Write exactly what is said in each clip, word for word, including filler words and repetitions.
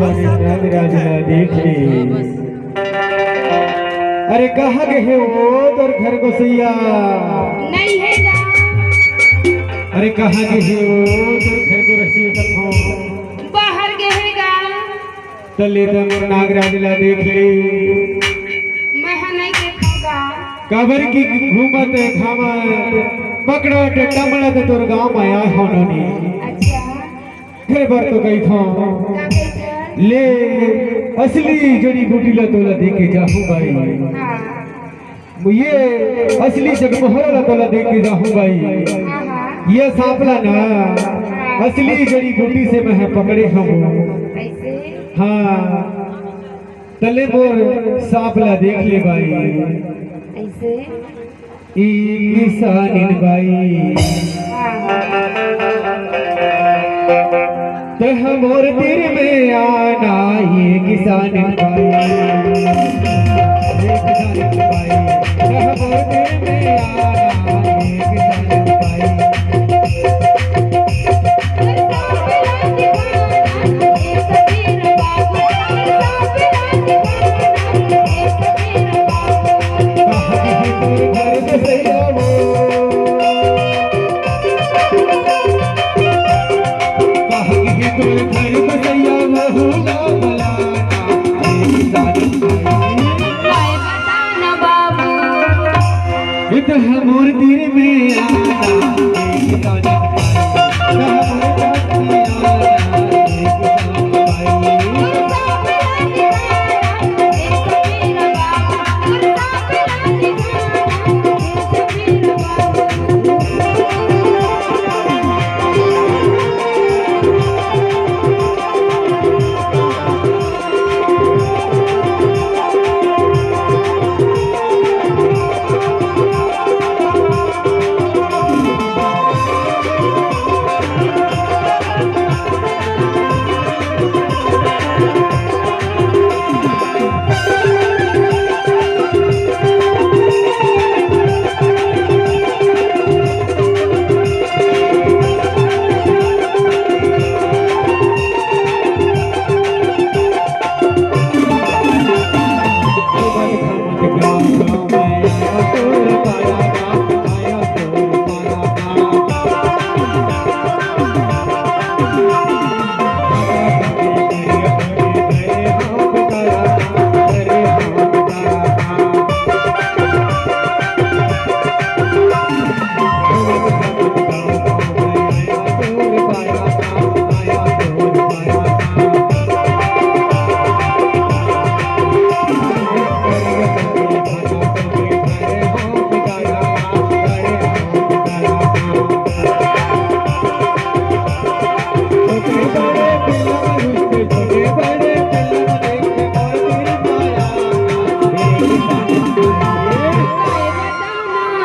अरे नागराज ला देख ले। अरे कहाँ गे हे वो तोर घर गोसैया? नइ हे गा। अरे कहाँ गे हे वो तोर घर गोसैया? बाहर गे हे गा। त ले त मोर नागराज ला देख ले। मैं ह नइ देखंव गा। काबर कि घूमत घामत पकड़त टमड़त तोर गाँव म आय हँव नोनी। अच्छा। फेर बर तो कहिथंव। का कहिथस? ले असली जड़ी बूटी ला तोला दे के जाहूँ बाई। हाँ। ये असली जगमोहरा ला तोला दे के जाहूँ बाई। हाँ, हाँ। ये सांप ला ना हाँ। असली जड़ी बूटी से मैं ह पकड़े हँव। ऐसे? हाँ। त ले मोर सांप ला देख ले बाई। ऐसे? ए किसानिन बाई, तैं ह मोर तीर में आना, ए किसानिन बाई, ए किसानिन बाई, तैं ह मोर तीर में आना, ए किसानिन बाई। मोर तीर में आना,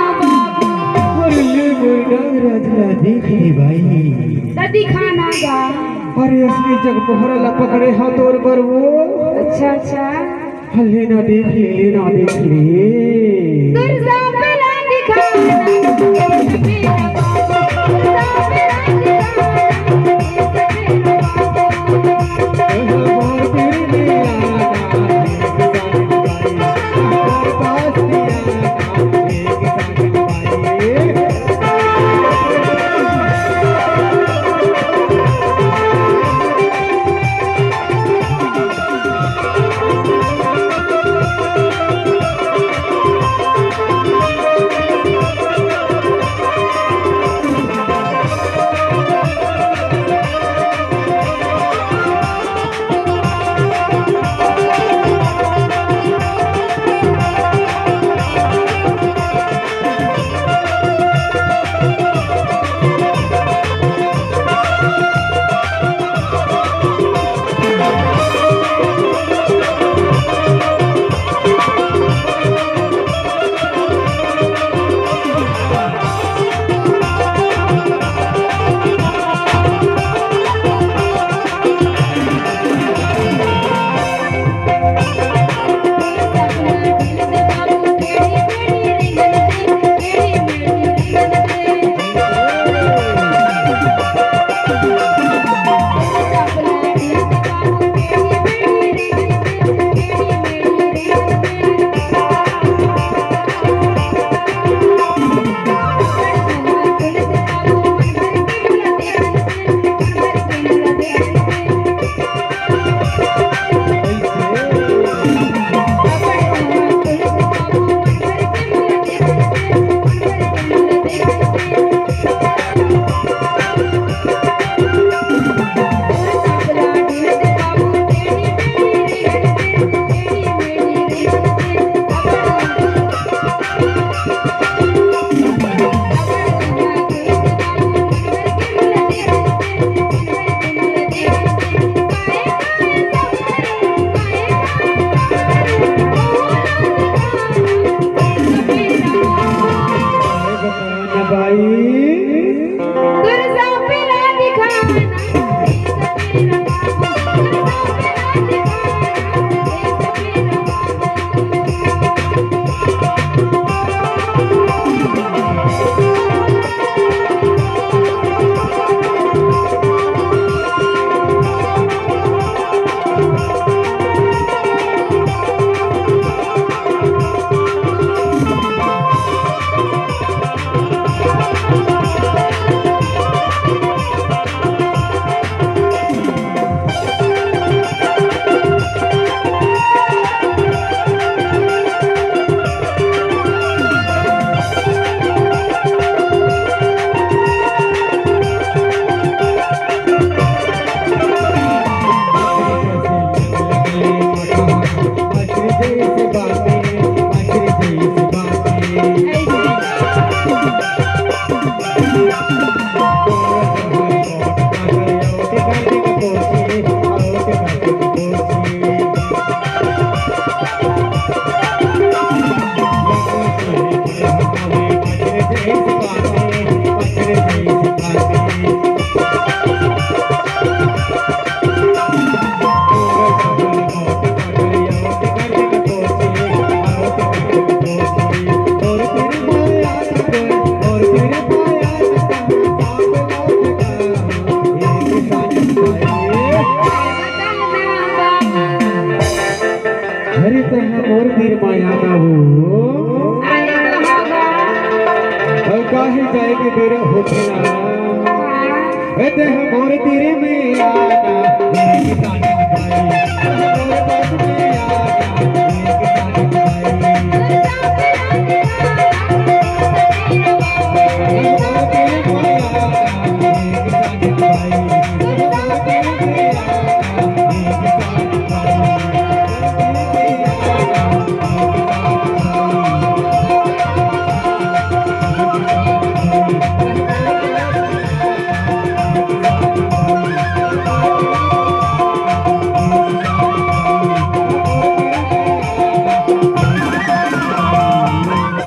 अरे ले मोर नागराज ला देख ले भाई। त दिखाना गा। अरे असली जगमोहरा ला पकड़े हँव तोर बर वो। अच्छा, अच्छा। हाँ, ले ना देख ले, ले ना देख ले। तोर सांप ला दिखाना। बाई। अरे तैं मोर तीर माया ना हो। अउ काहे जाए के बेरा होथे ना। ए तैं मोर तीर में आना।